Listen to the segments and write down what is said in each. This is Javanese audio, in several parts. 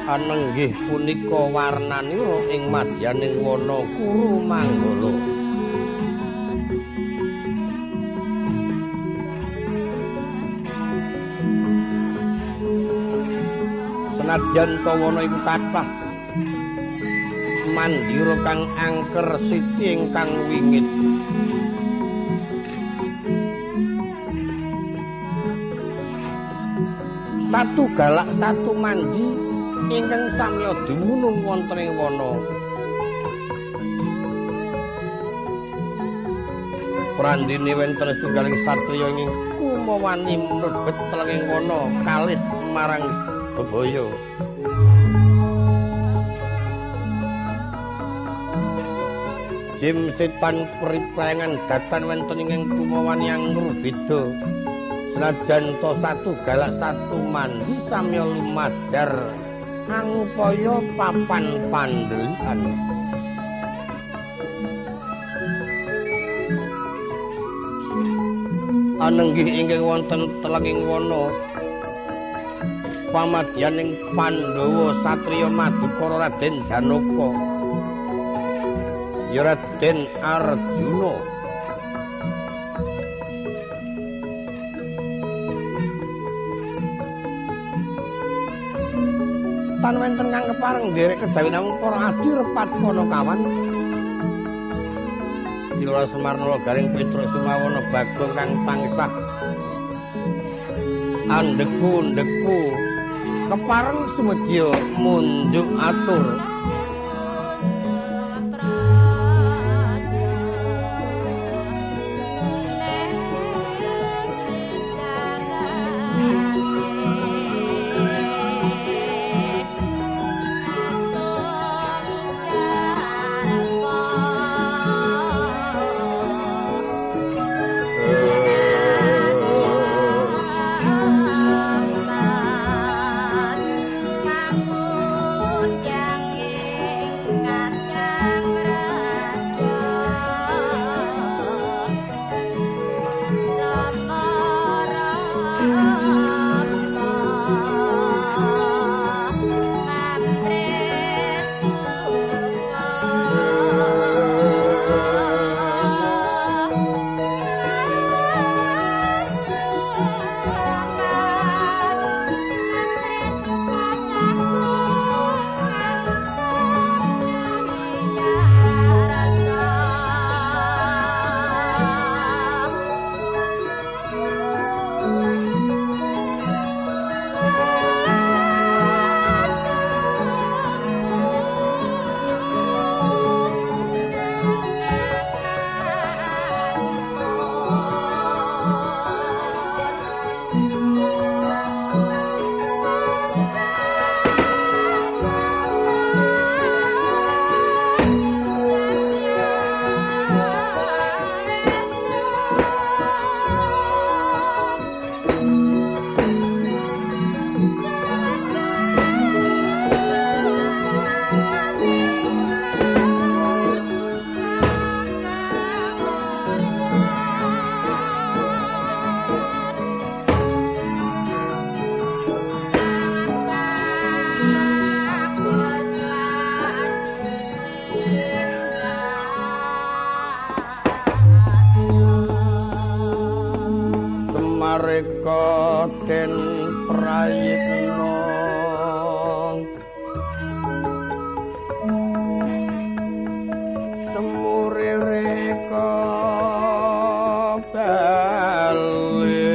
Anenggih punika warnanira ing madyaning wana Kuru Manggala. Senadyan ta wana iku kathah mandira kang angker siti ingkang wingit. Satu galak satu mandi ingkang samya dumunung wonten ing wana. Prandene wonten setunggaling satriya ing kumawani mlebet telenging wana kalis marang bebaya. Jim setan pripayangan datan wonten ing kumawani angrubeda. Senajan ta satu galak satu mandi samya lumajar angupaya papan pandelikan. Anenggih ingkang wonten telenging wana pamadyaning Pandhawa satriya Madukara Raden Janaka ya Raden Arjuna. Tan wonten kang kepareng nderek kejawi namung para adi repat Panakawan. Ki Lurah Semar Nala Garing Petruk Sumawana Bagong kang tansah andeku-ndeku kepareng sumedya munjuk atur. Den Prayitna semure reka bali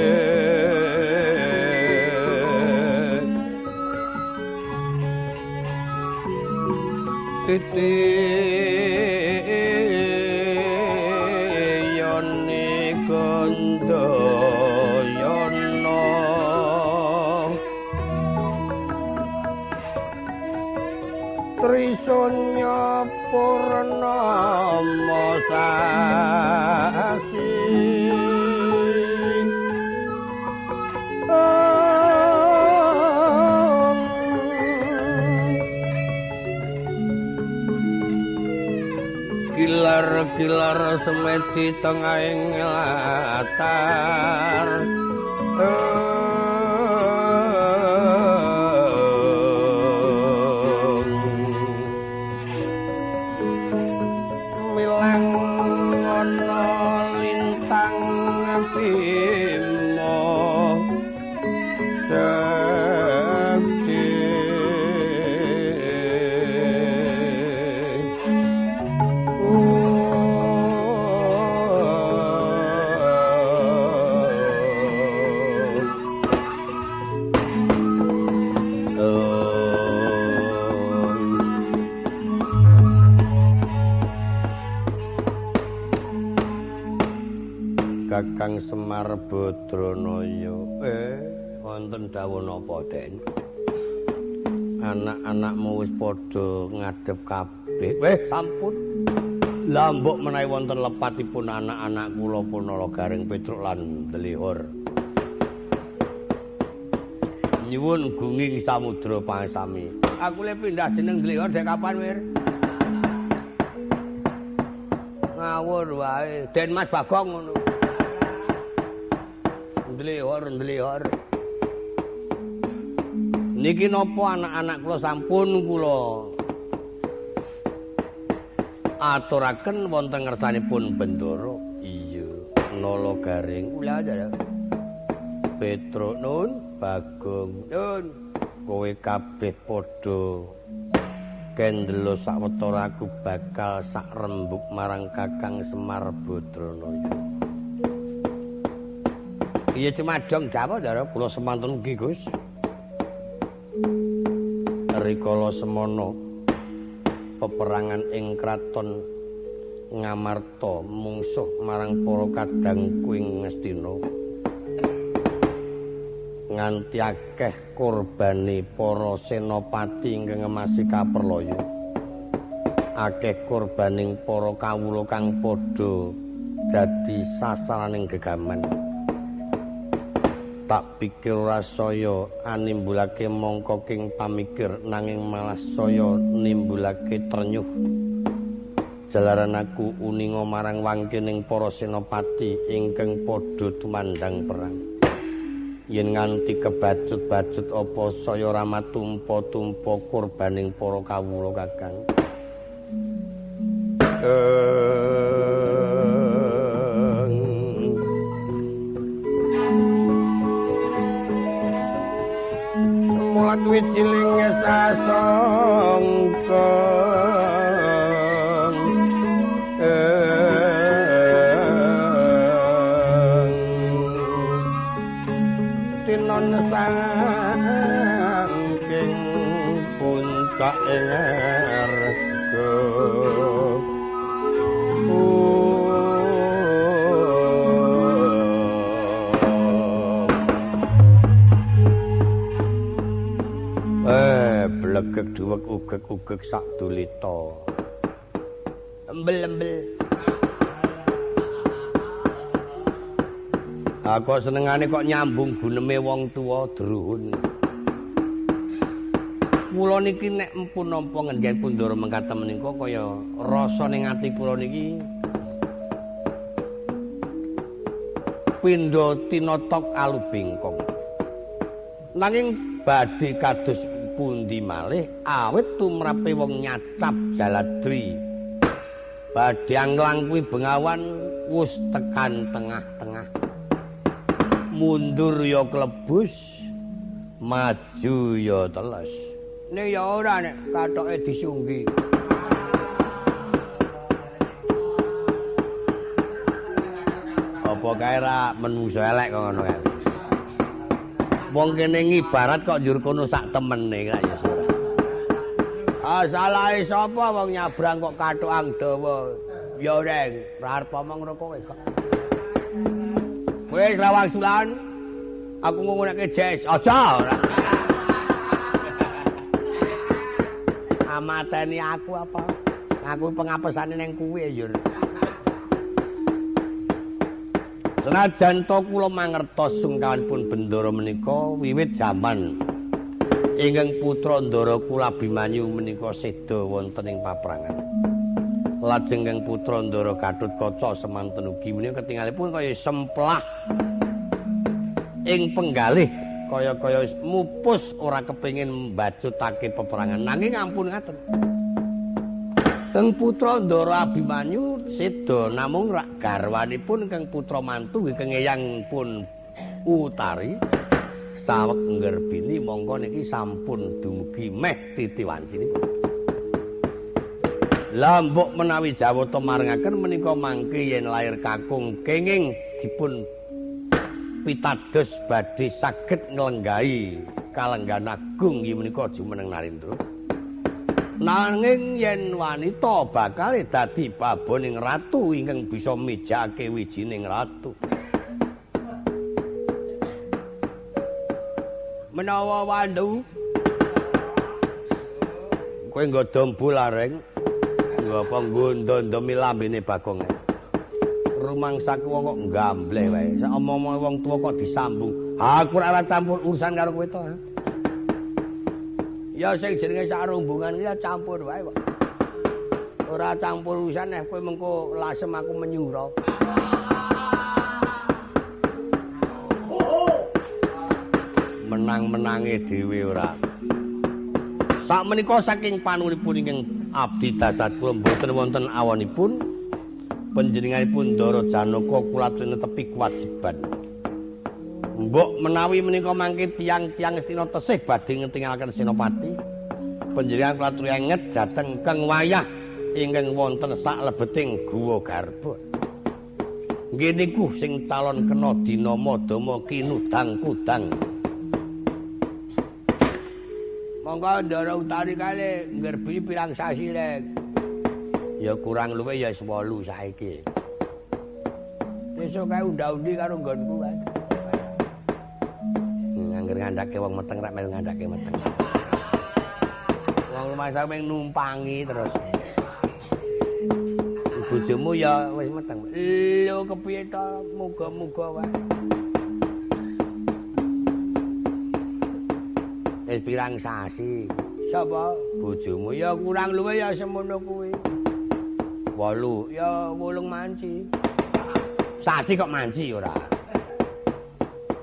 titi yoni gondo Trisunya purnama sasi Gilar-gilar semedi tengahing latar. sekti. Kakang Semar Badranaya, wonten dawuh napa, Den? Anak-anakmu wis padha ngadhep kabeh. Weh, sampun. Lah mbok menawi wonten lepatipun anak-anak kula Punala Gareng Petruk lan Dlihor. Nyuwun gunging samudra pangasami. Aku le pindah jeneng Dlihor dek kapan, Wir? Ngawur wae. Den Mas Bagong ngono. Dlihor, dlihor. Niki napa anak-anak kula sampun kula aturaken wonten ngersanipun Bendara. Iya, Nala Garing kula aja. Petruk nun, Bagong nun, kowe kabeh padha kendelo sawetara aku bakal sak rembug marang Kakang Semar Badranaya. Iya cuma dong dawuh ndara kula semanten ugi Gus. Rikala semono peperangan ing kraton Ngamarta mungsuh marang para kadang kuing Ngastina. Nganti akeh korbane para senopati ingkang ngemasi kaperlaya. Akeh korbaning para kawula kang padha dadi sasaraning gegaman. Tak pikir ora saya animbulake mangka king pamikir nanging malah saya nimbulake trenyuh. Jalaran aku uninga marang wangkening para senopati ingkang padha tumandang perang. Yen nganti kebacut-bacut apa saya ora matumpa-tumpa korbaning para kawula Kakang. Mulat wiciling sasongko tinon saking puncak ngarga. Blegek duwek ugek-ugek sak dulita. Embel-embel. Aku senengane kok nyambung guneme wong tuwa druhun. Kula niki nek empun nampa ngendhan Bendara mengkaten menika kaya rasa ning ati kula niki pindha tinotok alu bengkong. Nanging badhe kados pundi malih awit tumrape wong nyacap jaladri. Badhe anglang kuwi bengawan wis tekan tengah-tengah. Mundur ya klebus, maju ya teles. Ning ya ora nek kathoke disunggi. Apa kae ra menungso elek kok ngono kae. Wong kene ngibarat kok njur kono sak temene kaya ya ora. Ah salahe sapa wong nyabrang kok kathokan dawa. Ya reng, ora arep omong ngono kowe kok. Wis ra wangsulan. Aku ngungunake jes. Aja ora. Amateni aku apa? Aku pengapesane ning kuwe ya. Senajan to kula mangertos sungkawanipun Bendara menika wiwit jaman ingkang putra Ndara kula Abimanyu menika seda wonten ing paprangan. Lajeng ingkang putra Ndara Gatotkaca semanten ugi menika ketingalipun kaya semplah ing penggalih kaya-kaya mupus ora kepengin mbacutake peperangan. Nanging ampun ngaten. Kang putra Ndara Abimanyu seda namung rak garwanipun kang putra mantu ingkang eyang pun Utari Saweg nggerbini mongko niki sampun dumugi meh titi wancinipun. Lah mbok menawi Jawata marengaken menika mangke yen lair kakung kenging dipun pitados badhe saged nglenggahi kalenggan agung inggih menika jumeneng Narendra. Nanging yen wanita bakal dadi baboning ratu ingkang bisa mijake wijining ratu. Menawa wandu kowe nggo dombu lareng, nggo apa nggondomi lambene Bagong. Rumangsaku wong kok nggambleh wae. Sak omong-omonge wong tuwa kok disambung. Aku ora campur urusan karo kowe to. Ya sing jenenge sak rombongan iki ya campur wae kok. Ora campur urusan nek kowe mengko lasem aku menyura. Menang-menange dhewe ora. Sakmenika saking panunipun ingkang abdi dasar kula mboten wonten awonipun panjenenganipun Ndara Janaka kula netepi kewajiban. Mbok menawi menika mangke tiyang-tiyang Astina tesih badhe ngetingalaken Senopati. Panjenengan kula aturi anget dhateng Kang Wayah ingkang wonten saklebeting Guwa Garba. Nggih niku sing calon kena dinama dama kinudang kudang. Monggo Ndara Utari kale nggerbi pirang sasi rek. Ya kurang luwih ya 8 saiki. Besok kae unda-undi karo nggonku kae. Angger ngandhake wong meteng rak melu ngandhake meteng. Wong rumah mung numpangi terus. Bojomu ya wis meteng. Lho kepiye to muga-muga wae. Wis pirang sasi? Sapa? Bojomu ya kurang luwih ya semono kuwi. 8 ya 8 manci. Sasi kok manci ora?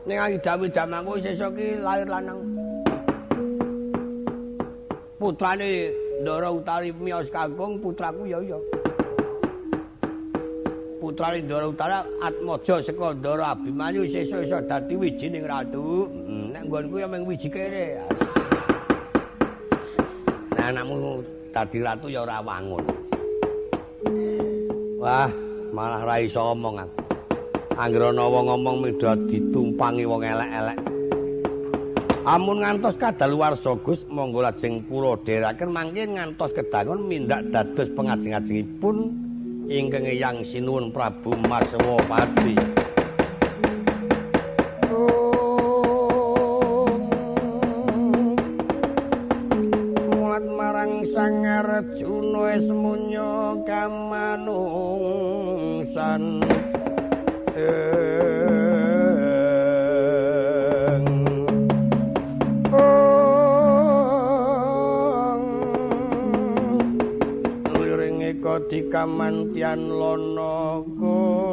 Ning idam-idam aku sesuk ki lahir lanang. Putrane Ndara Utari miyos kakung, putraku ya ya. Putrane Ndara Utara Atmaja saka Ndara Abimanyu sesuk iso dadi wijining ratu. Nek nggonku ya mung wiji kere. Nek anakmu dadi ratu ya ora wangun. Wah, malah ra iso omong aku. Angger ana wong ngomong midha ditumpangi wong elek-elek. Amun ngantos kadaluwarsa Gus, monggo lajeng kula dherekaken mangke ngantos kedangun mindak dados pengajeng-ajengipun ingkang Eyang Sinuwun Prabu Maswapati. Mulat marang Sang Arjuna wis munya kamanungsan. Liringe dikamantian lono kongas.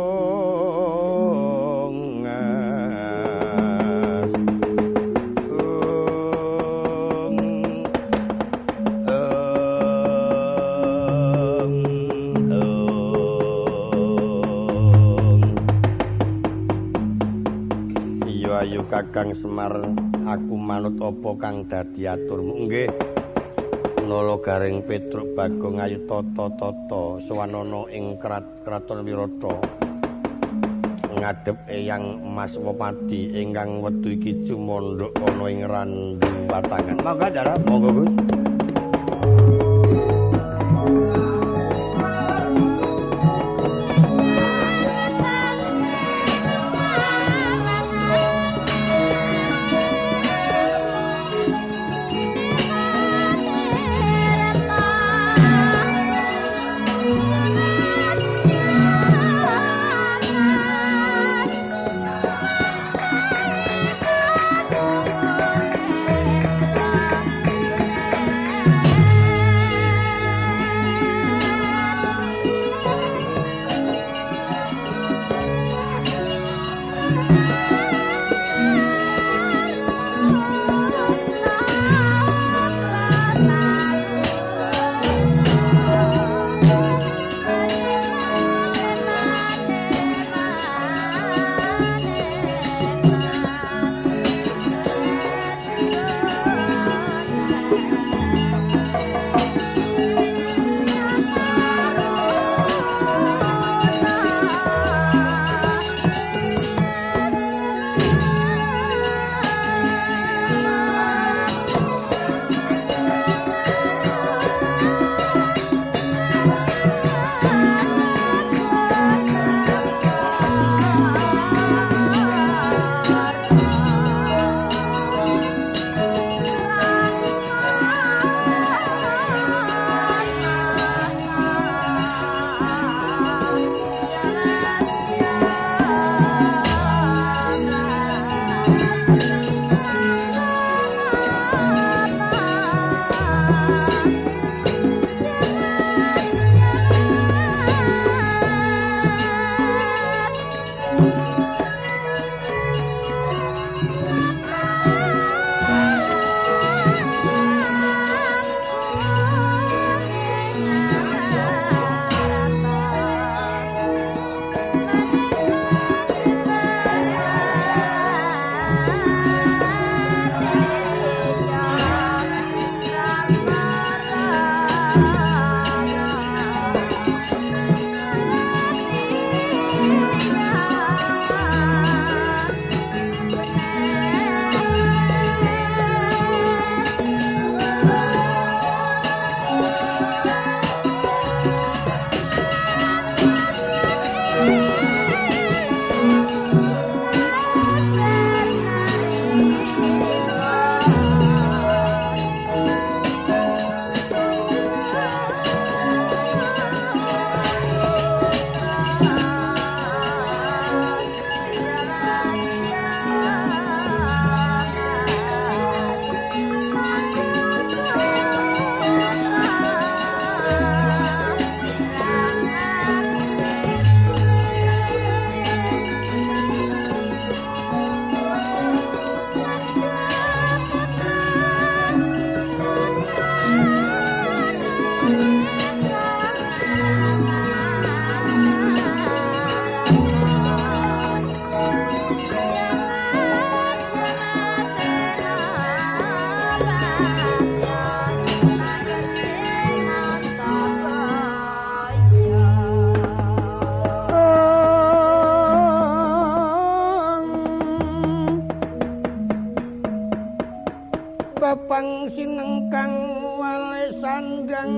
Ayo Kakang Semar, aku manut apa kang dadi aturmu. Nggih. Nala Gareng Petruk Bagong ayu tata-tata sowanana ing kraton Wirata. Ngadhep Eyang Maswapati ingkang wektu iki cumandhak ana ing Randu Watangan. Monggo Ndara, monggo Gus. Yeah. Kebabang sinengkang wale sandang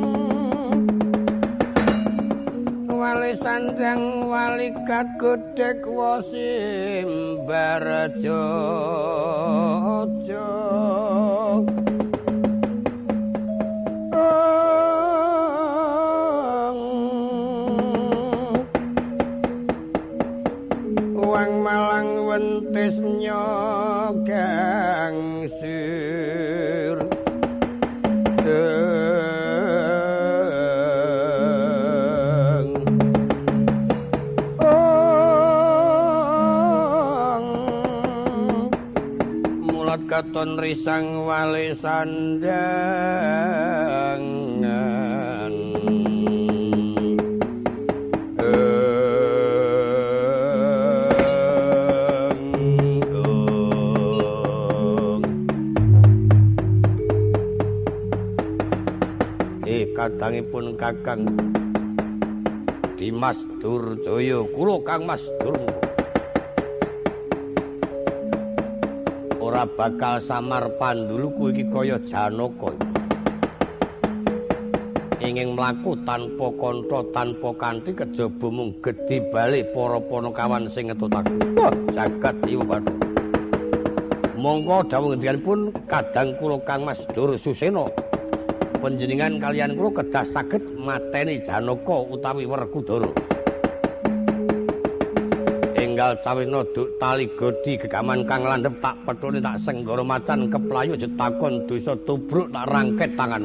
wale sandang walikat godhek wasimbar jojo. Wang malang wentis nyogang sir deng. Mulat katon risang wale sandangan. Kadangipun Kakang Dimas Durjaya, kula Kang Mas Durmuka ora bakal samar panduluku iki kaya Janaka ingin mlaku tanpa kantha tanpa kanthi kejaba mung gedhe bali para panakawan sing ngetut aku. Wah, jagat dewa bathara. Monggo dawuh ngendikanipun kadang kula Kang Mas Dursusena, panjenengan kalian kula kedah saged mateni Janaka utawi Werkudara. Enggal cawina duk tali godi gegaman kang landhep tak pethune tak senggara macan keplayu aja takon dosa tubruk tak rangket tangan.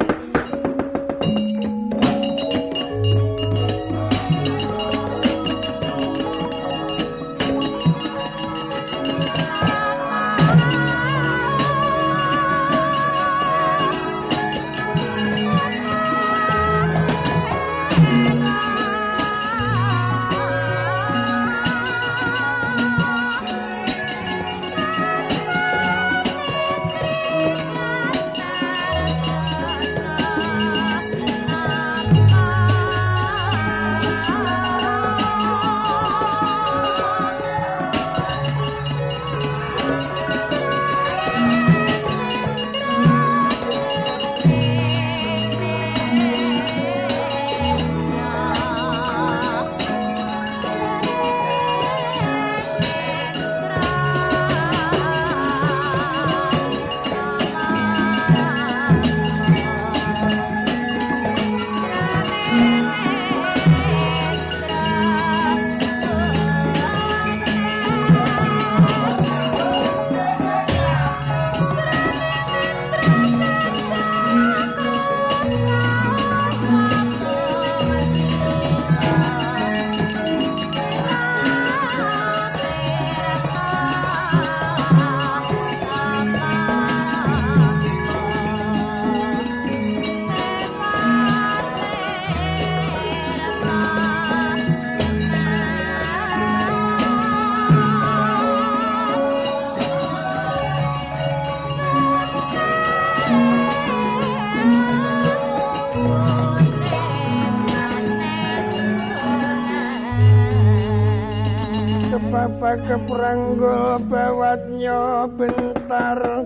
Kepranggul bawatnya bentar.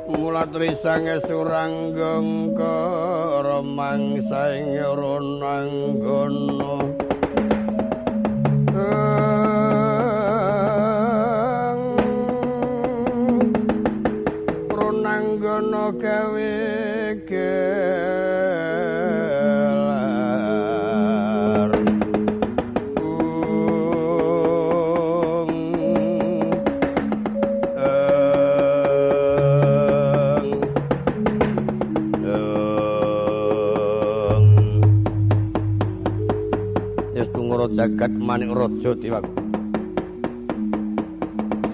Mulat risange suranggung karomangsa ing ronanggana. Ronanggana gawe gelar. Ung eng eng. Wis tungara jagat manik raja dewaku.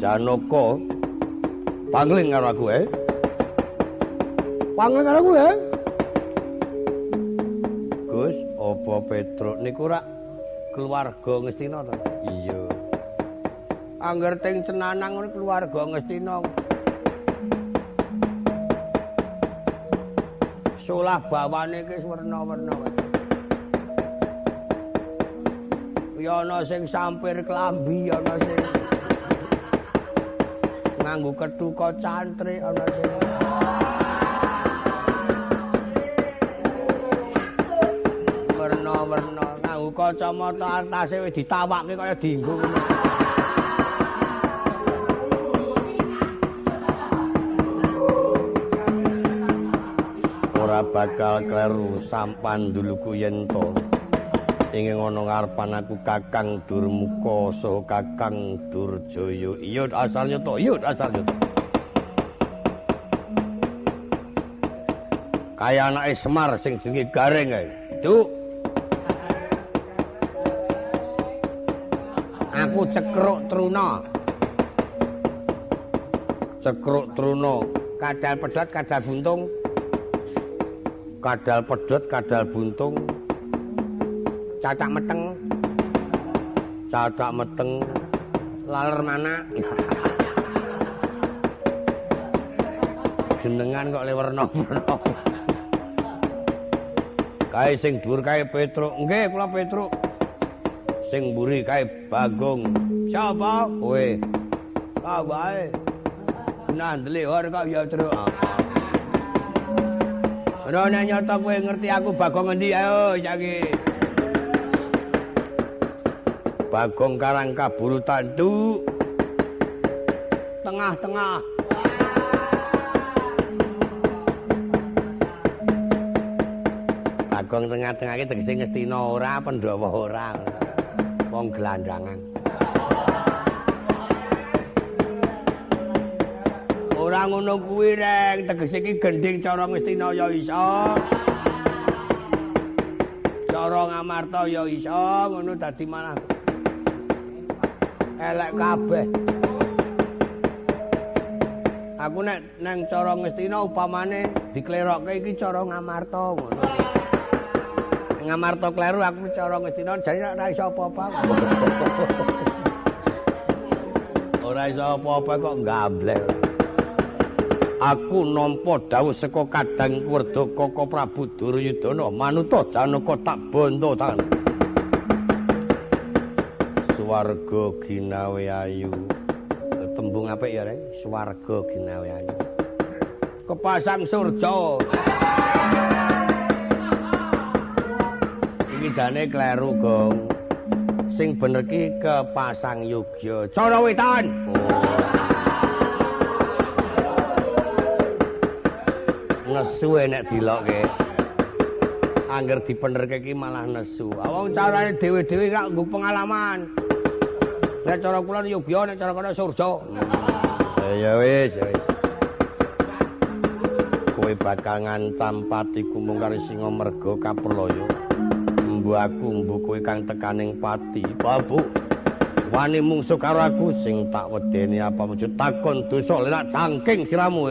Janaka pangling karo aku, Pangling karo aku, Gus, apa Petruk niku rak keluarga Ngastina to? Iya. Angger teng Cenanang ngono keluarga Ngastina. Solah bawane iki werna-werna. Ya ana sing sampir klambi, ana sing nganggo kethuka cantrik, ana sing werna-werna nganggo kacamata atase wis ditawake kaya dinggo ngono. Ora bakal kleru sampan duluku yen to ing ana ngarepan aku Kakang Durmuka saha Kakang Durjaya. Iya asal nyata, iya asal nyata. Kaya anake Semar sing jenenge Gareng kae. Duk. Aku Cekruk Truna. Cekruk Truna, kadal pedhot, kadal buntung. Kadal pedhot, kadal buntung. Cacak meteng. Cacak meteng. Laler mana? Jenengan kok le werna-werna. Kae sing dhuwur kae Petruk. Nggih, kula Petruk. Sing mburi kae Bagong. Sapa? Kowe. Ah wae. Nah, ndelihor kok ya, Truk. Ora nek nyata kowe ngerti aku Bagong ngendi ayo saiki. Bagong Karang Kaburu Tandu. Tengah-tengah. Bagong tengah-tengah iki tegese Ngastina ora, Pandhawa ora. Wong gelandangan. Ora ngono kuwi reng, tegese iki gendhing cara Ngastina ya iso. Cara Ngamarta ya iso, ngono dadi malah elek kabeh. Aku nek nang cara Ngastina upamane diklerokke iki cara Ngamarta ngono. Ngamarta kleru aku cara Ngastina jane ora iso apa-apa. Ora iso apa-apa kok gamblek. Aku nampa dawuh saka Kadang Werda Kaka Prabu Duryudana manuta Janaka tak bondo tangan. Swarga ginawe ayu. Tembung apik ya, Reng? Swarga ginawe ayu. Kepasang surja. Iki jane kleru, Gong. Sing bener ki kepasang yogya. Cara wetan. Oh. Nesu enek dilokke. Angger dipenerke ki malah nesu. Wong carane dhewe-dhewe gak nggo pengalaman. Nek cara kula yogya, nek cara kono surja. Ya wis, ya wis. Kowe bakal ngancam patiku mung karo singa merga kaprlaya. Mbuh aku, mbuh kowe kang tekaning pati. Babu. Wani mungsuh karo aku sing tak wedeni apa mujud takon dosa lenak cangking siramu.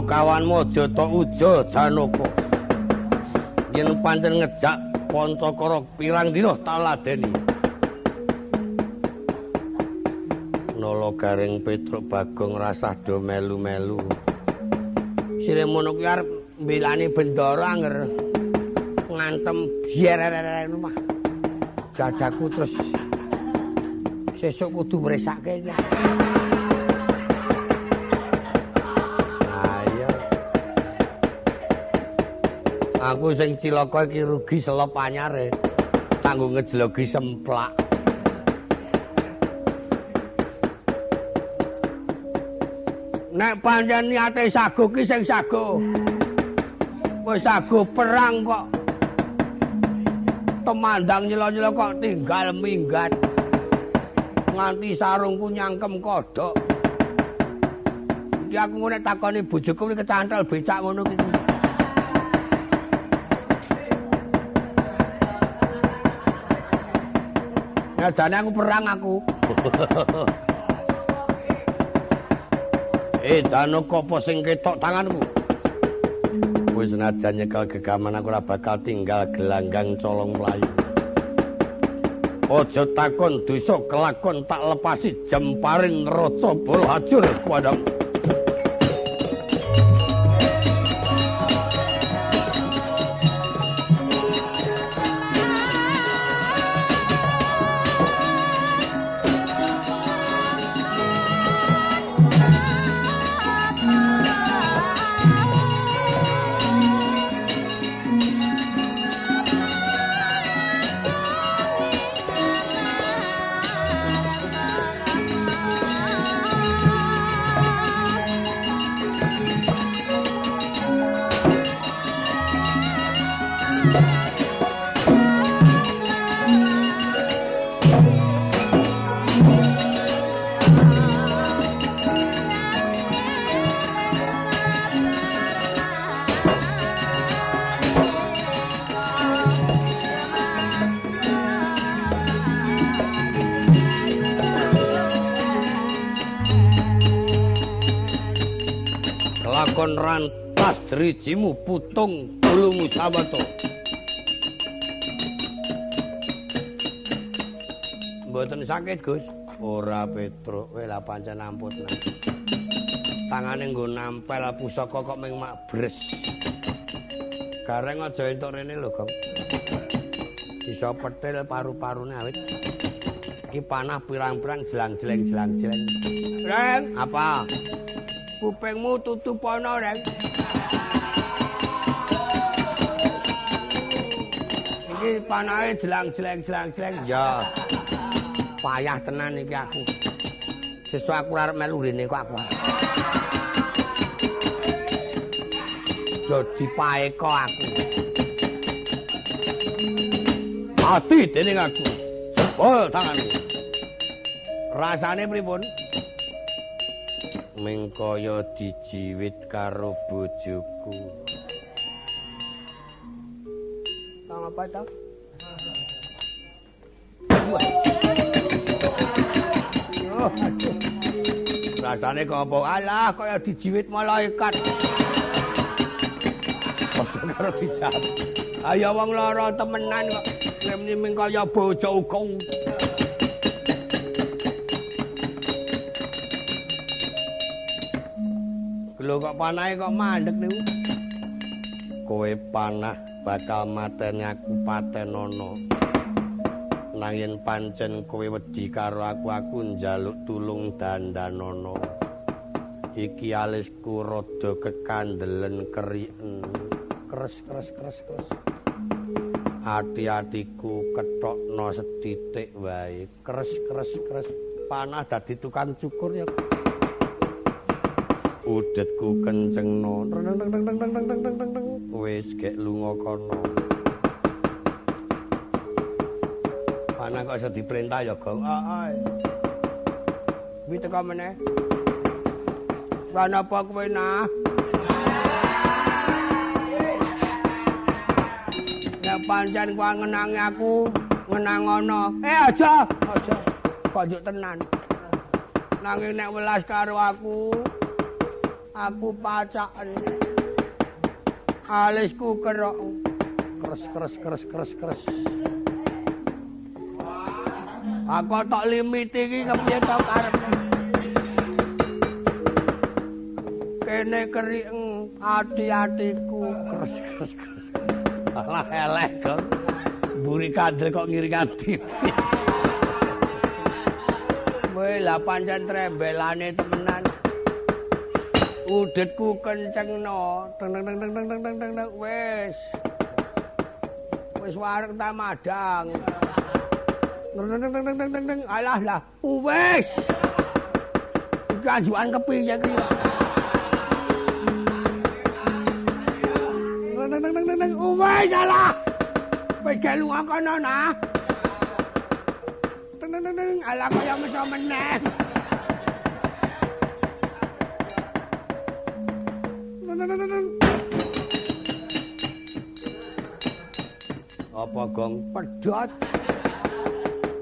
Kawanmu aja tok uja Janaka. Yen pancen ngejak Pancakara pirang dina tak ladeni. Nala Gareng Petruk Bagong rasah do melu-melu. Sire mono kuwi arep mbelani Bendara anger ngantem biererere omah. Dadaku terus sesuk kudu mresake iki. Aku sing cilaka iki rugi selop anyare. Kanggo ngejlogi semplak. Nek pancen niate sago ki sing sago. Wis sago perang kok. Temandang nyela-nyela kok tinggal minggat. Nganti sarungku nyangkem kodhok. Iki aku nek takoni bojoku iki kecantel becak ngono iki. Ya jane aku perang aku. Janaka apa sing ketok tanganku? Wis senajan nyekel gegaman aku ora bakal tinggal gelanggang colong mlayu. Aja takon dosa kelakon tak lepasi jemparing raca bala hajur kuadang. Lakon rantak Las drijimu putung bulumu sawata. Mboten sakit, Gus. Ora Petruk, kowe lah pancen amput. Tangane nggo nampel pusaka kok ming makbres. Gareng aja entuk rene lho, Gong. Bisa petil paru-parune awit. Iki panah pirang-pirang jelang-jeleng jelang-jeleng. Reng, apa? Kupingmu tutupono, Reng. Iki panahe jelang-jeleng jelang-jeleng. Ya. Payah tenan iki aku. Sesuk aku arep melu rene kok aku. Dadi paeka aku. Mati dening aku. Jebol tanganku. Rasane pripun? Ming kaya dijiwit karo bojoku. Kang apa ta? Oh, aduh. Rasane kok apa? Alah, kaya dijiwit malaikat. Padha karo dijawab. Ayo wong lara temenan kok. Lemni ming kaya bojo uga. Lho kok panahe kok mandek niku. Kowe panah bakal mateni aku patenono. Nanging pancen kowe wedi karo aku, aku njaluk tulung dandanono. Iki alisku rada kekandelen keriken. Kres kres kres kres. Ati-atiku ketokno setitik wae. Kres kres kres. Panah dadi tukang cukur ya. Udetku kencengno. Wis gek lunga kono. Panah kok iso diperintah ya, Gong. Heeh. Kuwi teko meneh. Lan apa kowe nah? Nek pancen kowe ngenangi aku, ngenangono. Aja, aja. Kok njuk tenan. Nanging nek welas karo aku, aku pacaken. Alisku kerok. Kres kres kres kres kres. Aku tok limit iki kepiye to karepmu? Kene keriken ati-atiku. Kres kres kres. Alah elek kok. Mburi kandel kok ngiringan tipis. Weh lah pancen trembelane temenan. Udetku kencengno. Teng teng teng teng teng teng teng wis. Wis wareg ta madang. Teng teng teng teng teng teng alah lah. Wis. Iki anjukan kepiye iki? Teng teng teng teng teng wis alah. Wis gak lunga kono nah. Teng teng teng teng alah kaya meso meneh. Apa gong pedhot?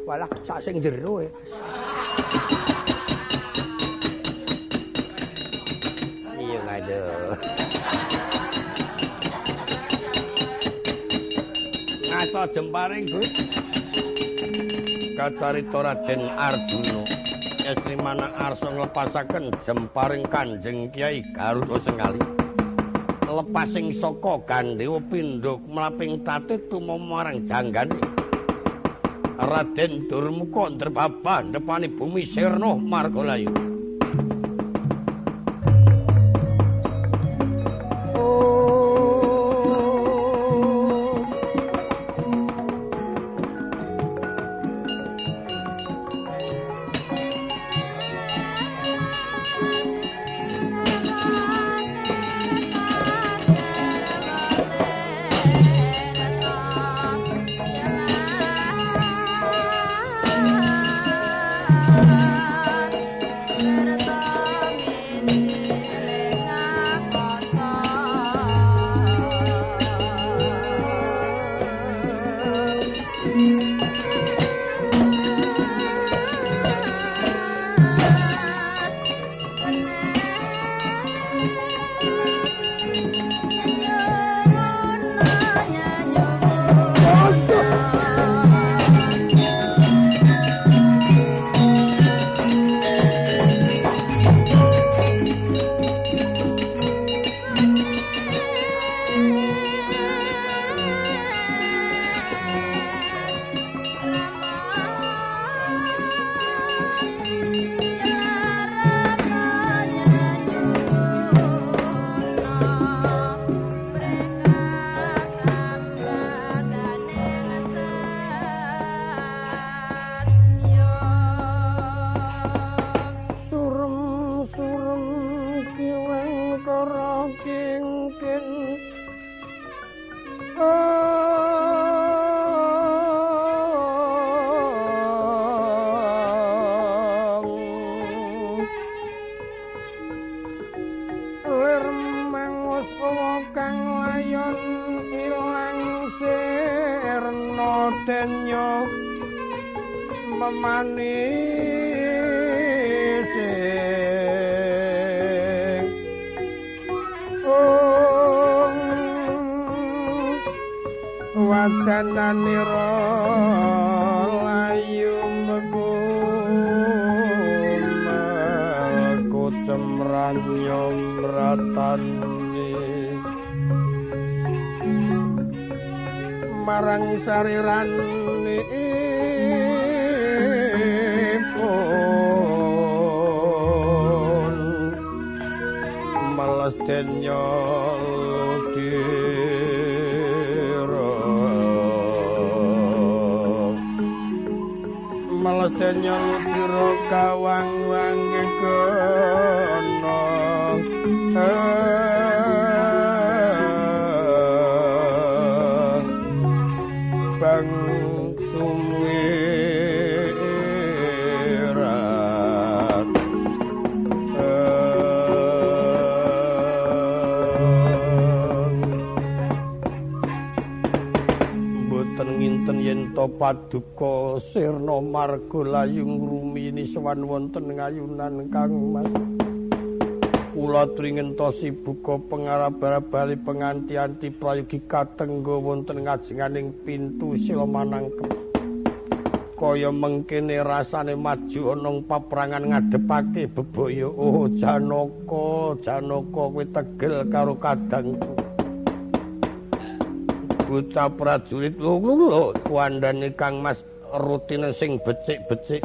Walah sak sing jero e. Iya ngadoh. Ngato jemparing, Gus. Kacarita Raden Arjuna estri manang arsa nglepasaken jemparing Kanjeng Kyai Garuda Sengali. Lepasing saka Gandewa pindha mlaping tati tumama marang janggane. Raden Durmuka ndrebabah ndepani bumi sirna margalayu. Yeah. Lir mangus kang layon ilang sirna denya memanis wadananira layu mengku cemranyo mratani marang sariranipun males denya ludira males denya ludira kawang-wange kena bang sumirat mboten nginten yen to paduka sirna marga layu ngrumiyini sowan wonten ngayunan Kang Mas. Kula tringentosi buka pengarap-bali penganti-anti prayogi katengga wonten ngajenganing pintu sila manangkep. Kaya mengkene rasane maju ana paprangan ngadepake bebaya. Oh Janaka, Janaka kowe tegel karo kadangku. Bocah prajurit lho kuandane Kang Mas rutine sing becik-becik.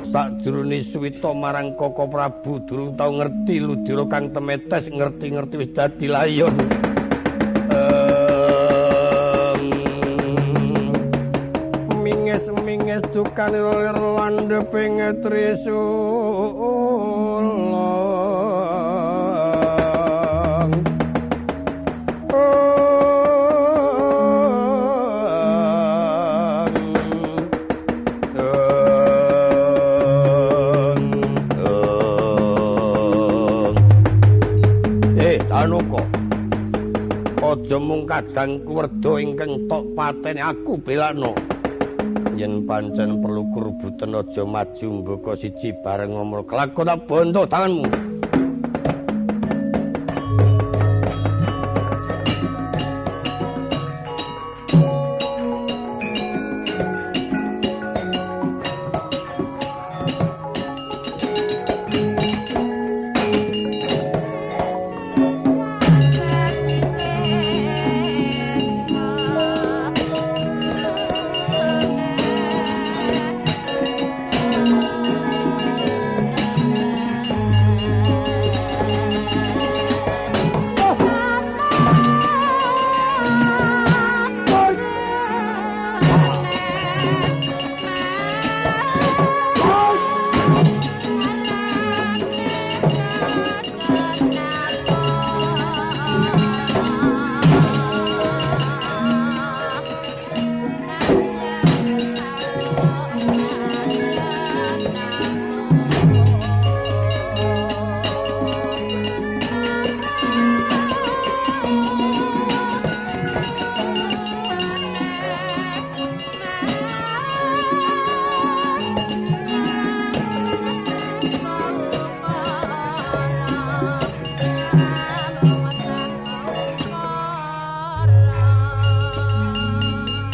Sakjroning suwita marang Koko Prabu durung tau ngerti ludira kang temetes ngerti-ngerti wis dadi layon. Minges-minges dukane lir landheping trisula. Janaka, aja mung kadangku werda ingkang tok pateni aku belakno. Yen pancen perlu kurubuten aja maju mbaka siji bareng ngomong kelakon tak bondo tanganmu.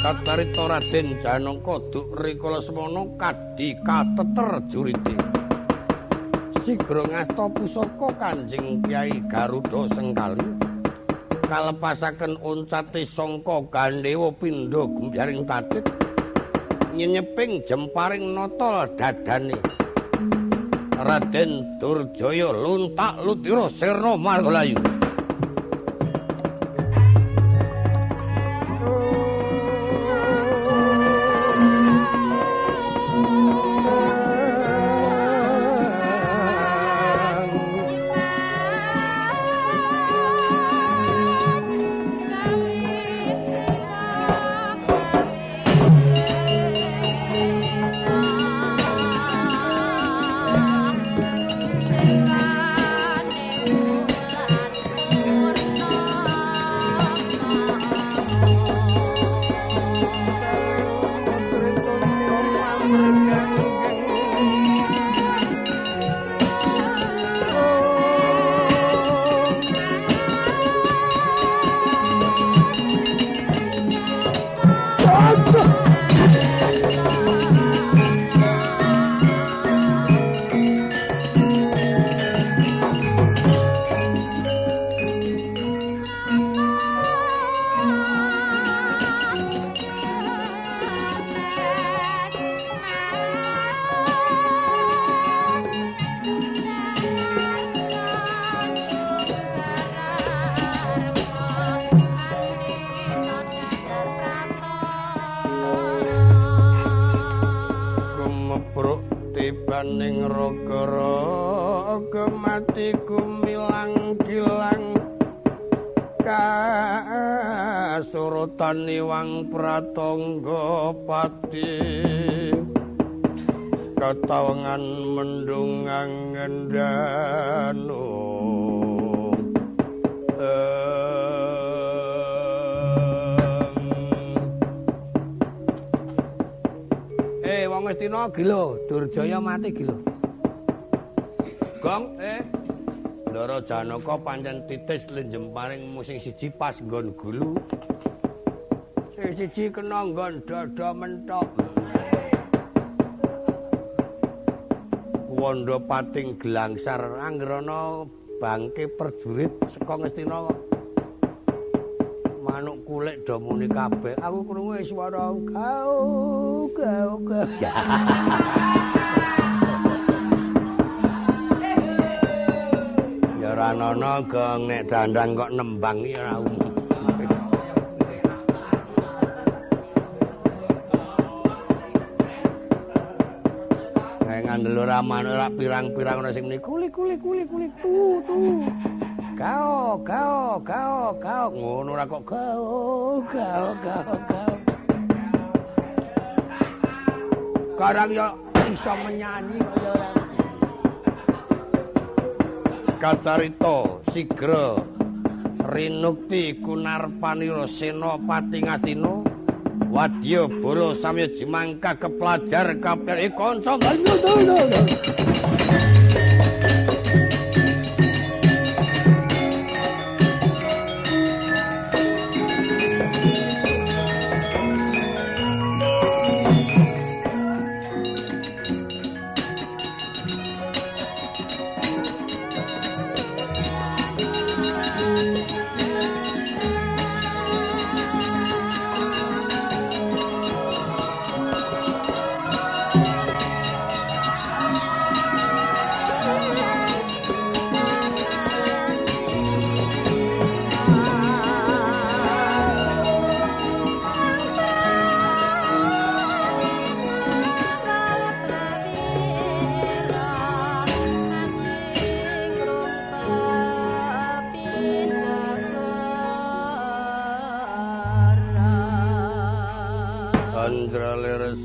Kacarita Raden Janaka duk rikala semana kadi kateter jurite. Sigra ngasta pusaka Kanjeng Kyai Garuda Sengkali. Kalepasaken oncate sangka Gandewa pindha gumbyaring tatit. Nyenyeping jemparing nata dadane. Raden Durjaya luntak ludira sirna margalayu. Kabaning raga-raga mati gumilang gilang kasurutan iwang pratangga pati katawengan mendung angendanu. Wong Ngastina gila, Durjaya mati gila. Gong, Ndara Janaka pancen titis lenjemparing sing siji pas nggon gulu. Sing siji kena nggon dada mentok. Wanda pating gelangsar angger ana bangke perjurit saka Ngastina. Manuk kulik do muni kabeh. Aku krungu swara gau gau gau. Ya ora ana gong nek dandang kok nembang iki ora umum. Kayak ngandel ora manuk ora pirang-pirang ana sing muni kulik kulik kulik kulik tu tu. Gao gao gao gao ngono ora kok gao gao gao gao. Karang ya iso menyanyi kaya ora. Kacarita sigra rinukti kunarpanira senopati Ngastina wadya bala samya jemangka kepelajar kabeh kanca.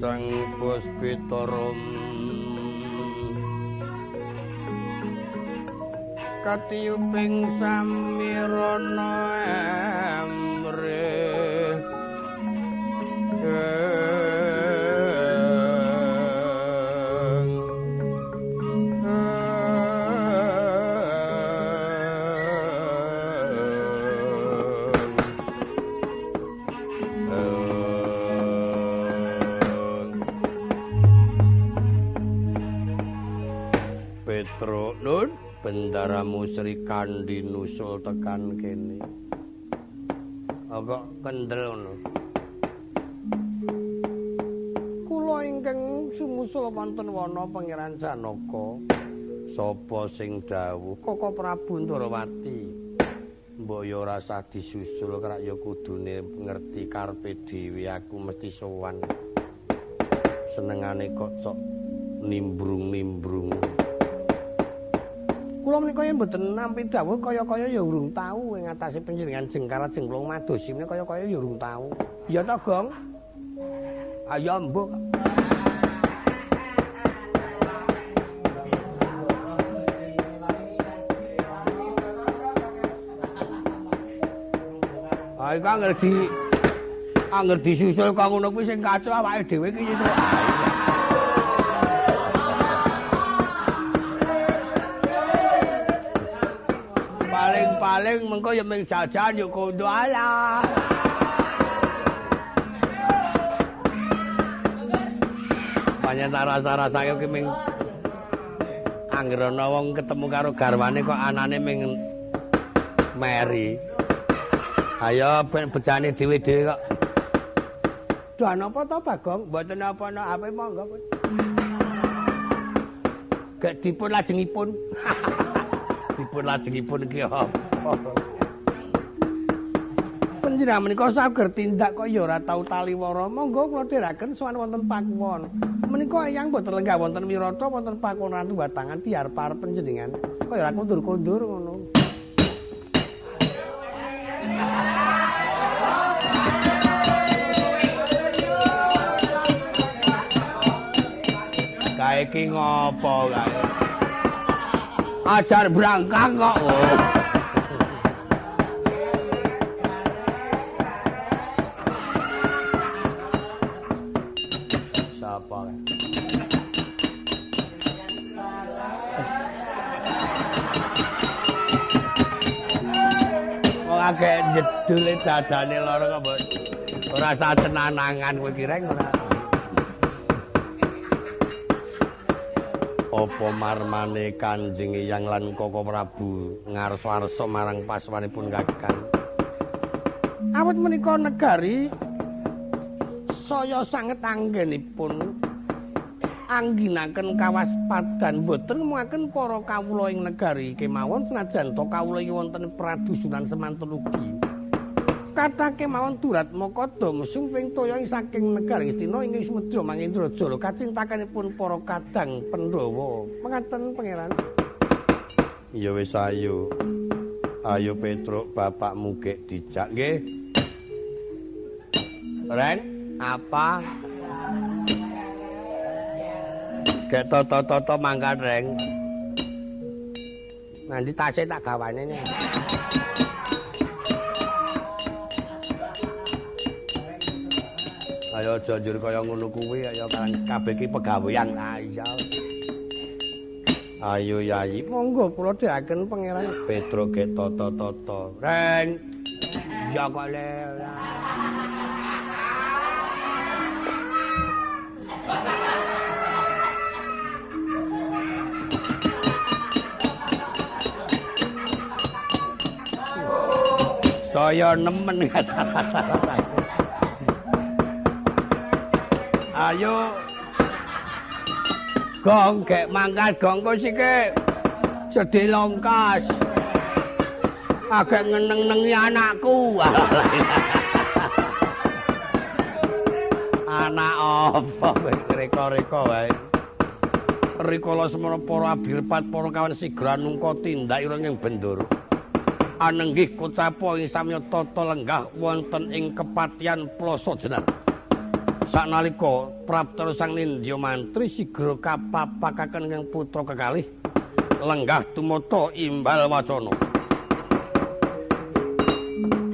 Sang Puspitarum katiyuping samirana emrih Petruk nun bendaramu Sri Kandi nusul tekan kene. Kok kendel ngono. Kula ingkang sumusul wonten wana Pangeran Janaka. Sapa sing dawuh? Koko Prabu Ndorowati. Mbok ya ora usah disusul krak ya kudune ngerti karepe dhewe aku mesti sowan. Senengane kok cok nimbrung-nimbrung. Kula menika yen mboten nampi dawuh kaya-kaya ya urung tau ing atase panjenengan jengkarat jengklung madosi menika kaya-kaya ya urung tau. Ya ta, Gong? Ayo mbok. Ah iku angger disusul kok ngono kuwi sing kacau awake dhewe iki itu. Paling-paling mengko ya ming jajan yo kondo ala. Pancen tak rasa-rasake ki ming anggere ana wong ketemu karo garwane kok anane ming meri. Ayo ben bejane dhewe-dhewe kok. Duh napa to Bagong? Mboten napa-napa, ape monggo. Gek dipun lajengipun. Dipun lajengipun ki apa? Panjenengan menika sager tindak kok ya ora tau taliwara. Monggo kula dherekaken sowan wonten pakuwon. Menika eyang boten lenggah wonten wirata wonten pakuwon Ratu Batangan diarep-arep panjenengan. Kok ya ora kondur-kondur ngono. Kae iki ngopo kae? Ajar brangkang kok. Sapa kae? Wong akeh jedule dadane lara kok mbok ora sacenanangan kowe ki reng ora. Apa marmane Kanjeng Eyang lan Koko Prabu ngarsa-arsa marang paswanipun Kakang. Awit menika negari saya sanget anggenipun angginaken kawaspadan boten nemuaken para kawula ing negari kemawon senajan to kawula iki wonten pradusunan semanten ugi. Kathah kemawon duratmaka sumping toya saking negari Ngastina ing Semedya Mangendrajala kacintakanipun para kadang Pandhawa. Mengaten pangeran. Ya wis ayo. Ayo Petruk, bapakmu gek dijak nggih. Reng, apa? Gek toto-toto mangkat reng. Nanti tasnya tak gawane nih. Ayo aja njur kaya ngono kuwi, ayo kabeh iki pegawean. Ayo. Ayo Yayi, monggo kula dherekaken pangeran. Petruk gek toto-toto. Reng. Ya kok le. Saya nemen kata-kata. Ayo gong gek mangkat gongko sike sedhe longkas agek ngeneng-nengi anakku. Anak apa kowe reka-reka wae. Rikala semana para abirpat para kawan sigra nungka tindak ira ing Bendoro. Anenggih kocapa ing samya tata lenggah wonten ing kepatihan Plasa Jenar. Saknalika prapta sang nindya mantri sigra kapapakaken ing putra kekalih lenggah tumata imbal wacana. Thank you.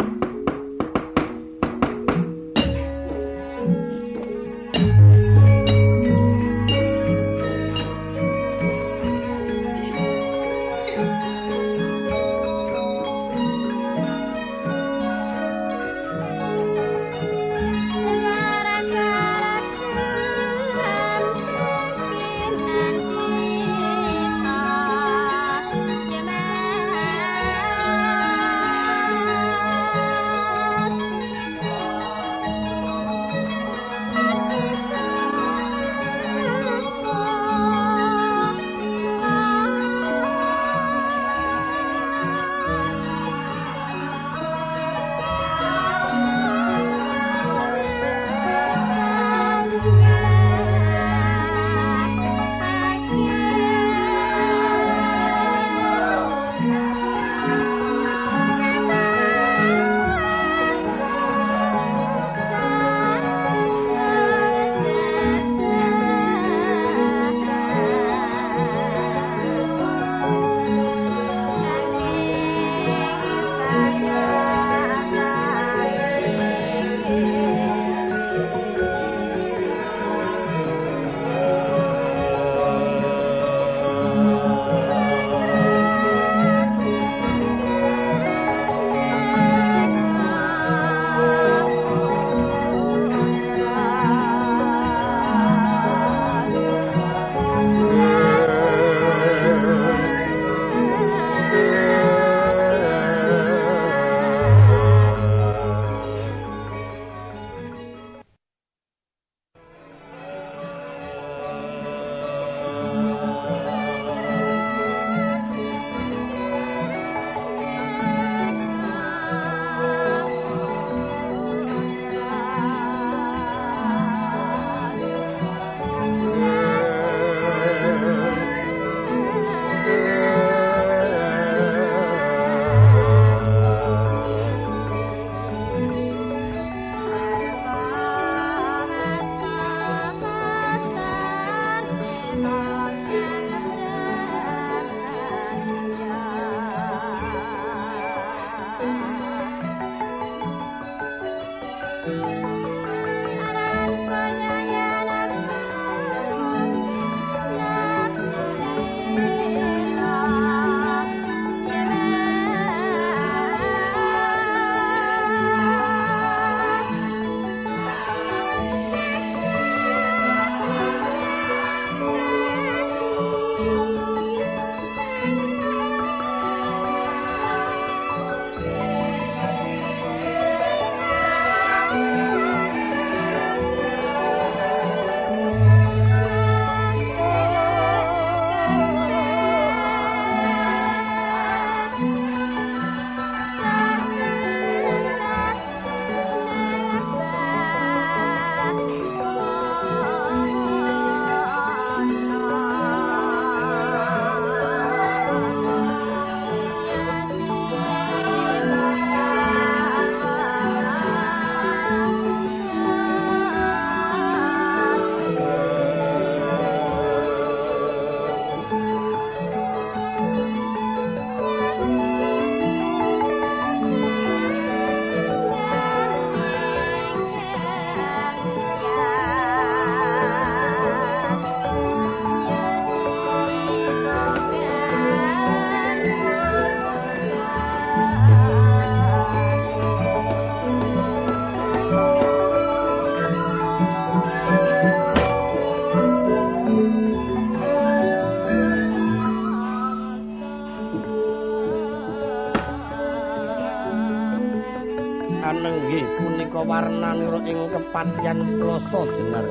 Anenggih punika warnanira ing kepatihan Plasa Jenar.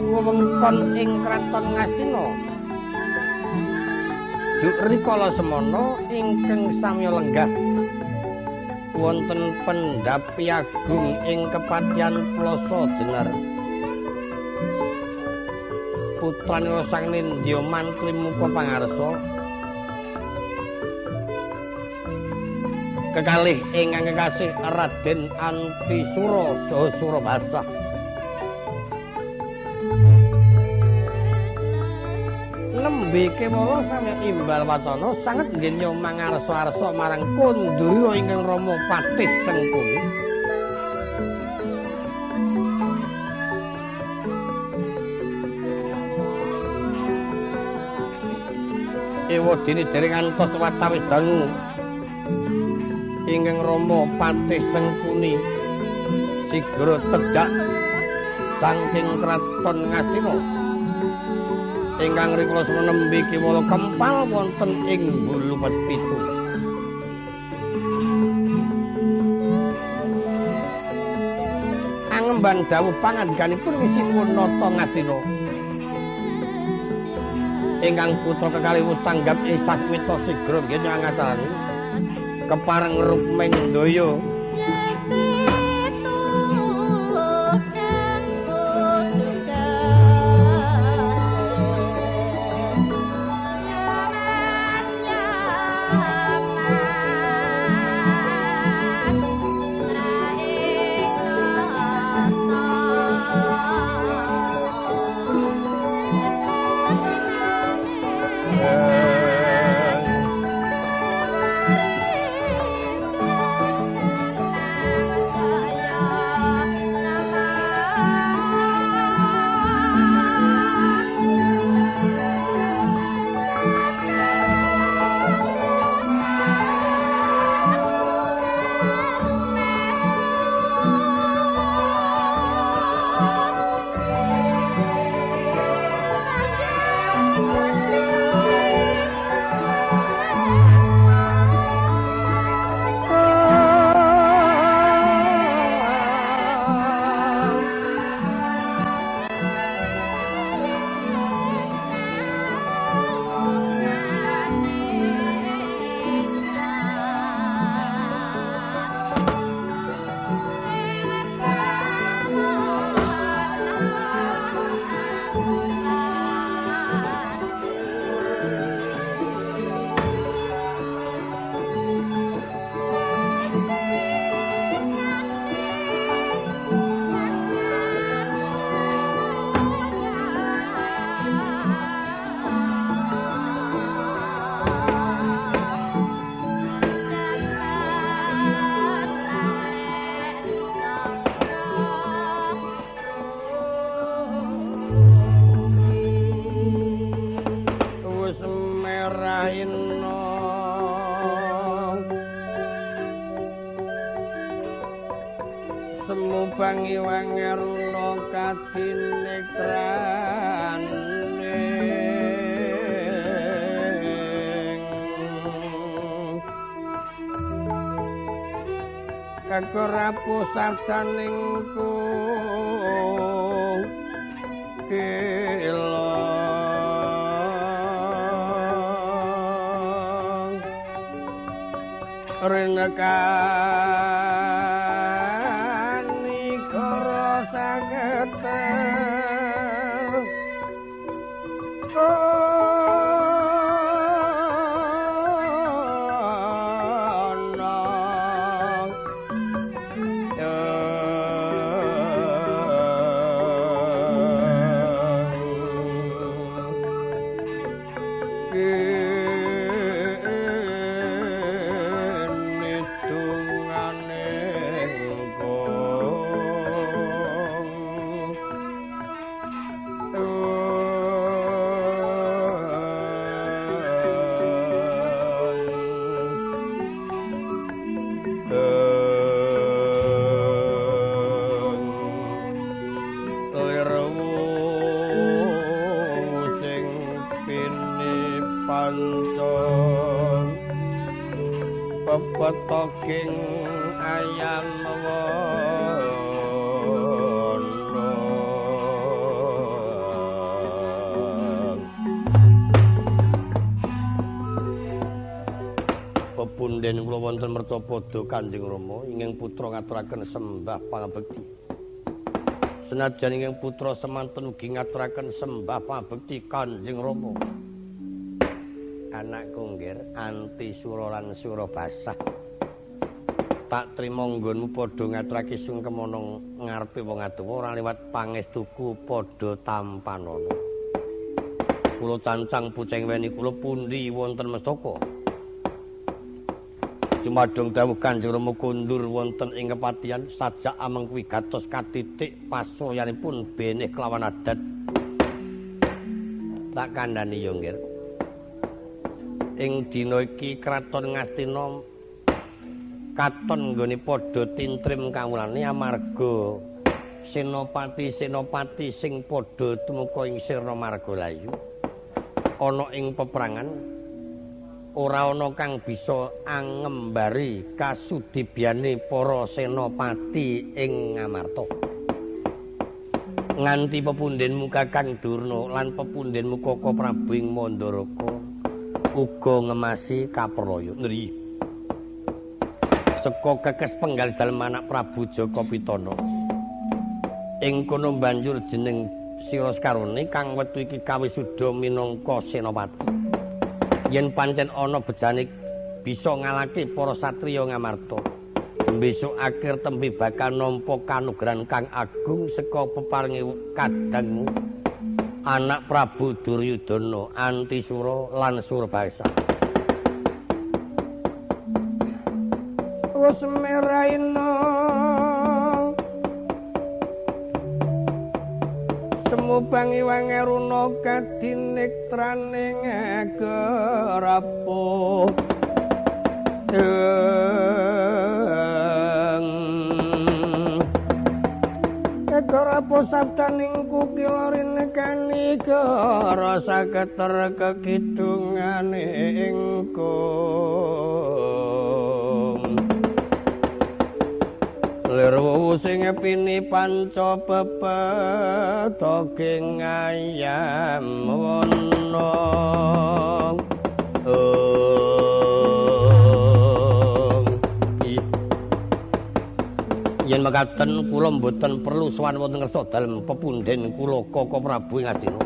Wewengkon ing kraton Ngastina. Duk rikala semana ingkang samya lenggah wonten pendhapi agung ing kepatihan Plasa Jenar. Putranira Sang Nindya mantri muka pangarsa. Kekalih ingkang kekasih Raden Antisura saha Surabasa. Nembe kewala samya imbal wacana sanget nggenya mangarsa-arsa marang Kundurira ingkang rama Patih Sengkuni. Ewadene dereng antos watawis dangu ingkang rama Patih Sengkuni sigra tedhak saking kraton Ngastina ingkang rikala semana nembe kewala kempal wonten ing Bulu Pitu. Angemban dawuh pangandikanipun wisinuwun nata Ngastina ingkang putra kekalih wus tanggap ing sasmita sigra nggenya angacarani kepareng Rukming Daya. Aruna Semu bangi wangeruna kadinekraning Kekerapu sabdaning kula Renekani kara saketer Petoking ayam wana. Pepunden kula wonten mercapada Kanjeng Rama ingkang putra ngaturaken sembah pangabekti. Senajan ingkang putra semanten ugi ngaturaken sembah pangabekti Kanjeng Rama. Anakku nggir anti sura lan Surabasah. Tak trima nggonmu padha ngaturake sungkem ana ngarepe wong atuwa ora liwat pangestuku padha tampanana. Kula cancang puceng weni kula pundi wonten mestaka. Jumadung dawuh Kanjeng Rama kondur wonten ing kepatihan sajak ameng wigatos katitik pasuryanipun benih kelawan adat. Tak kandhani yo nggir. Ing dina iki kraton Ngastina katon nggone padha tintrim kawulane amarga senopati-senopati sing padha tumeka ing sirna margalayu ana ing peperangan ora ana kang bisa angembari kasudibyane para senopati ing Ngamarta nganti pepundhenmu Kakang Durna lan pepundhenmu Kaka Prabu ing Mandaraka uga ngemasi kapraya nri saka kekes penggal dalem anak Prabu Jaka Pitana ing kono banjur jeneng Sira Sekarone kang wektu iki kawisuda minangka senopati yen pancen ana bejane bisa ngalahke para satriya Ngamarta besok akhir tembe bakal nampa kanugrahan kang agung saka peparinge kadangmu anak Prabu Duryudana Antisura lan Surbasa. Wis meraina Semubangi wangeruna kadinetraning gerapuh. Kekerapu sabdaning kukila rinekani gara saketer kekidungane ingkung. Lir sing pini panca pepetoking ayam wana. Yen mekaten kula mboten perlu sowan wonten ngersa dalem pepunden kula Kaka Prabu ing Astina.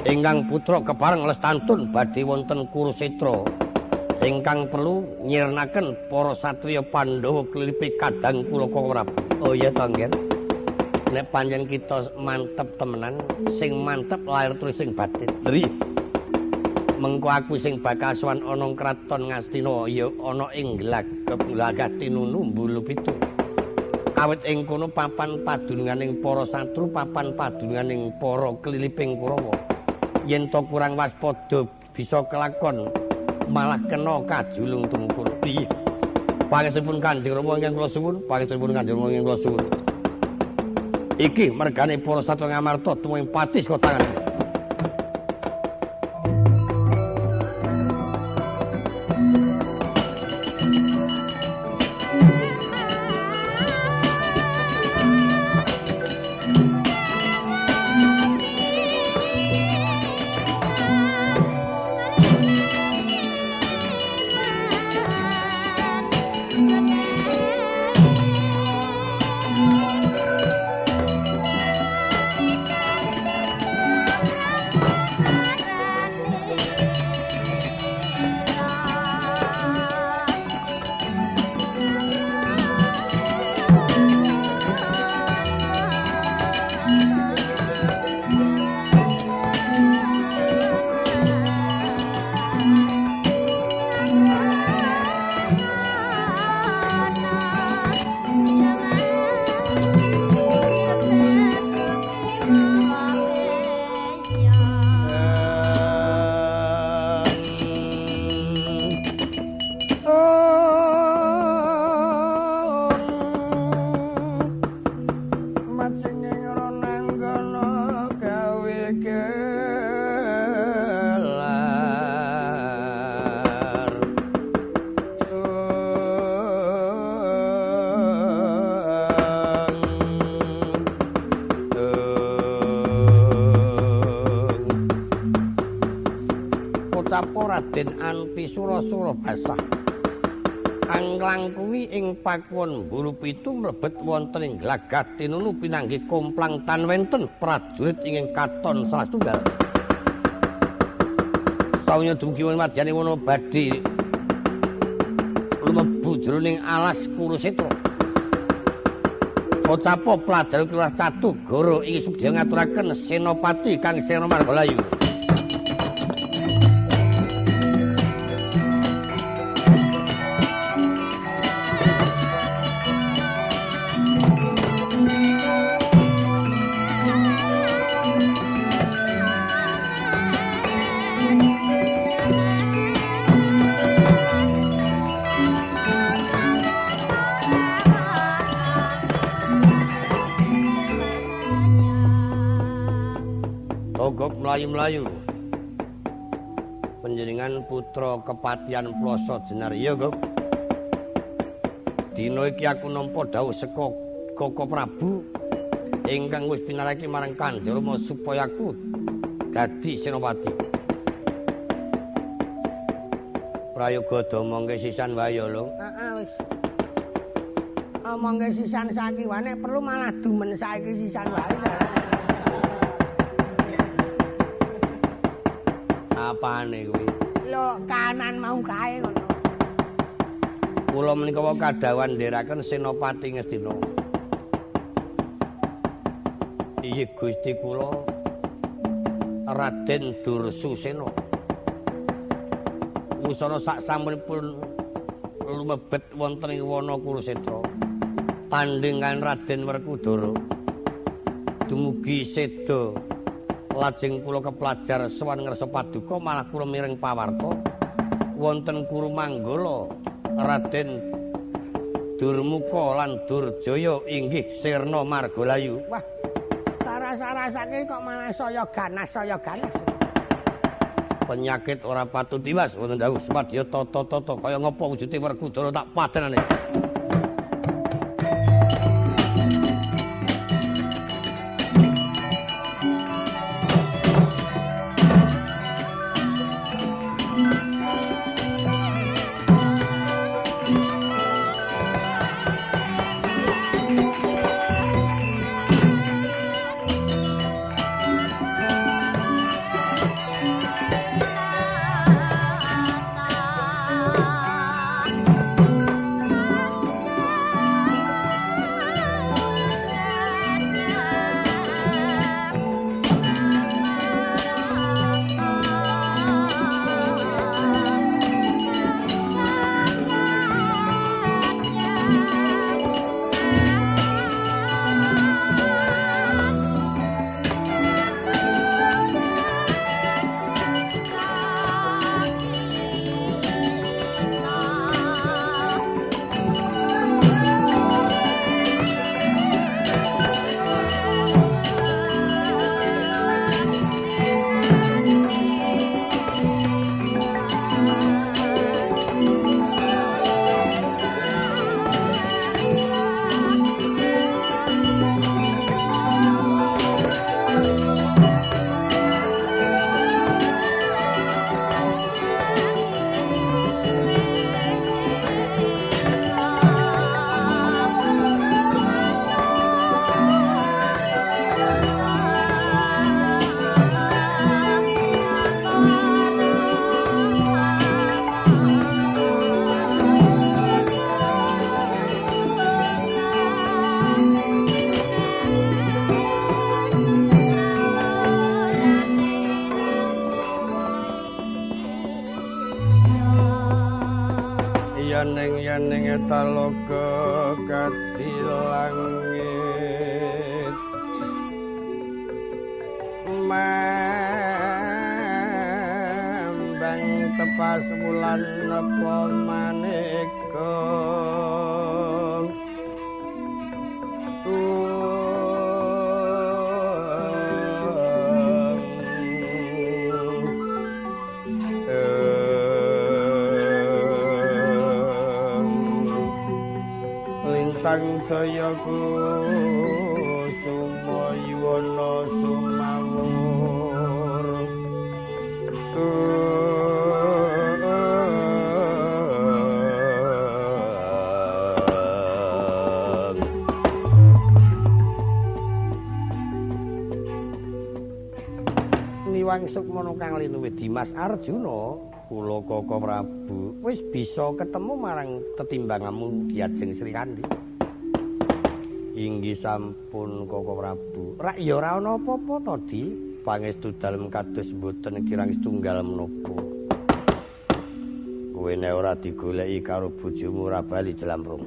Ingkang putra kepareng lestantun badhe wonten Kurusetra. Ingkang perlu nyirnaken para satriya Pandhawa klilipi kadang kula Kaka Prabu. Oh iya to nggih. Nek pancen kita mantep temenan, sing mantep lahir terus sing batin. Nggih. Mengko aku sing bakal sowan ana kraton Ngastina ya ana ing Glagah Tinunu Mbulu Pitu. Awit ing kono papan padununganing para satru, papan padununganing para kliliping Kurawa. Yen to kurang waspada bisa kelakon Malah kena kajulung tumungkul. Piye? Pangestunipun Kanjeng Rama ingkang kula suwun, pangestunipun Kanjeng Rama ingkang kula suwun. Iki mergane para satya Ngamarta tumunging pati saka tangan. Raden Anti Sura-sura basah. Anglangkungi ing pakuwon Bulu Pitu mlebet wonten ing glagah tinunu pinanggih komplang tan wenten prajurit ingkang katon salah setunggal. Sawenya dumugi wonten wadyane wana badhe lumebu jroning alas Kurusetra. Pocapo pelajar Kelurahan Catugara ing sudya ngaturaken Senopati Kang Sena Margalayu. Mlayu-mlayu. Panjenengan putra Kepatihan Ploso Jenar ya, Gop. Dina iki aku nampa dawuh saka Koko Prabu ingkang wis pinarake marang Kanjeng Rama supaya aku dadi senopati. Prayoga domongke sisan wae ya, Lung. Heeh, wis. Omongke sisan saiki wae nek perlu malah dumen saiki sisan wae. Apane kuwi? Lho, kanan mau kae ngono. Kula menika wau kadhawuhan ndherekaken Senopati Ngastina. Iya Gusti kula Raden Dursusena. Wusana sak sampunipun lumebet wonten ing wana Kurusetra. Tandhing kaliyan Raden Werkudara. Dumugi seda lajeng kula keplajar sowan ngarsa paduka malah kula mireng pawarta wonten Kurumanggala Raden Durmuka lan Durjaya inggih sirna margalayu. Wah, rasa-rasake kok malah saya ganas saya ganas. Penyakit ora patut tiwas wonten dawuh sumadya tata-tata kaya ngapa wujude Werkudara tak padenane. Yaning yaning talaga kadi langit mambang tepas wulan napa maneka. Lintang daya kusuma yuwana sumawur. Niwang sukmana kang linuwih Dimas Arjuna, kula Kaka Prabu wis bisa ketemu marang tetimbanganmu Diajeng Srikandhi. Inggih sampun Kaka Prabu. Rak ya ora ana apa-apa to, Di. Pangestu dalem kados mboten kirang setunggal menapa. Kowe nek ora digoleki karo bojomu ora bali jlamprung.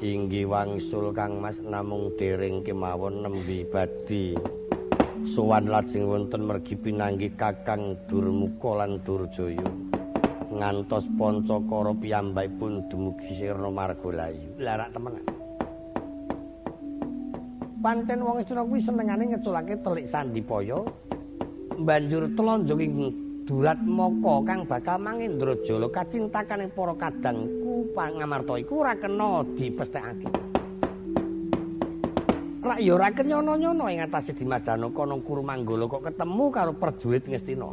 Inggih wangsul Kang Mas, namung dereng kemawon nembe badhe sowan lajeng wonten mergi pinanggih Kakang Durmuka lan Durjaya. Ngantos pancakara piyambakipun dumugi sirna margalayu. Lah rak temenan. Pancen wong Istina kuwi senengane ngeculake telik sandipaya, banjur tlonjong ing duratmaka kang bakal mangendrajala kacintakane para kadangku pangamarta iku ora kena dipesthekake. Rak ya ora kenyono-nyono ing atase Dimas Janaka nang Kurumanggala kok ketemu karo prajurit Ngastina.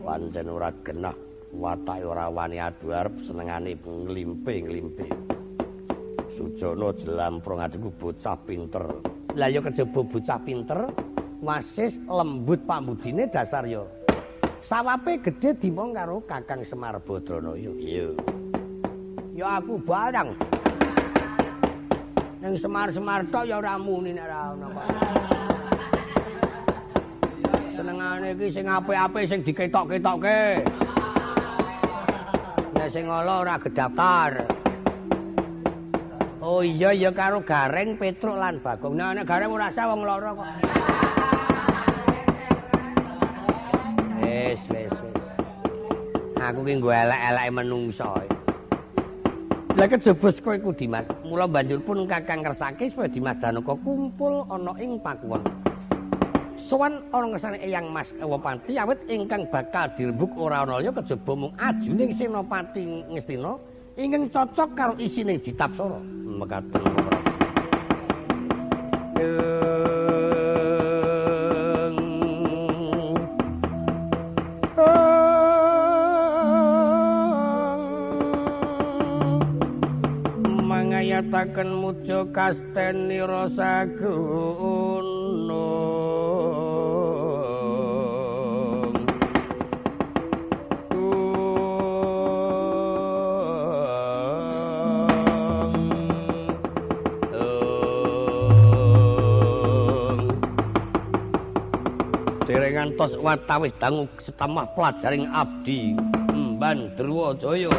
Pancen ora genah, watake ora wani adu arep senengane nglimpe-nglimpe. Sujana jlamprong adhiku bocah pinter. Lah ya kejaba bocah pinter, wasis lembut pambudine dasar ya. Sawape gedhe dimong karo Kakang Semar Badranaya. Iya. Ya aku barang. Ning Semar-Semar tok ya ora muni nek ora ana kok. Senengane iki sing apik-apik sing diketok-ketokke. Nek sing ala ora gedaftar. Oh iya ya karo Gareng, Petruk lan Bagong. Nah nek Gareng ora sah wong loro kok. Wis wis wis. Aku ki nggo elek-eleke menungso. Lah kejaba saka iku Dimas, mula banjur pun Kakang kersake supaya Dimas Janaka kumpul ana ing pakuwon. Sowan ana ngersane Eyang Mas Ewapati awit ingkang bakal dirembug ora ana liya kejaba mung ajuning Senopati Ngastina ingkang cocok karo isine Jitapsara. Mekaten mangayataken muja kastenira sagunung. Dereng ngantos watawis dangu setamah pelajaring abdi Emban Druwajaya.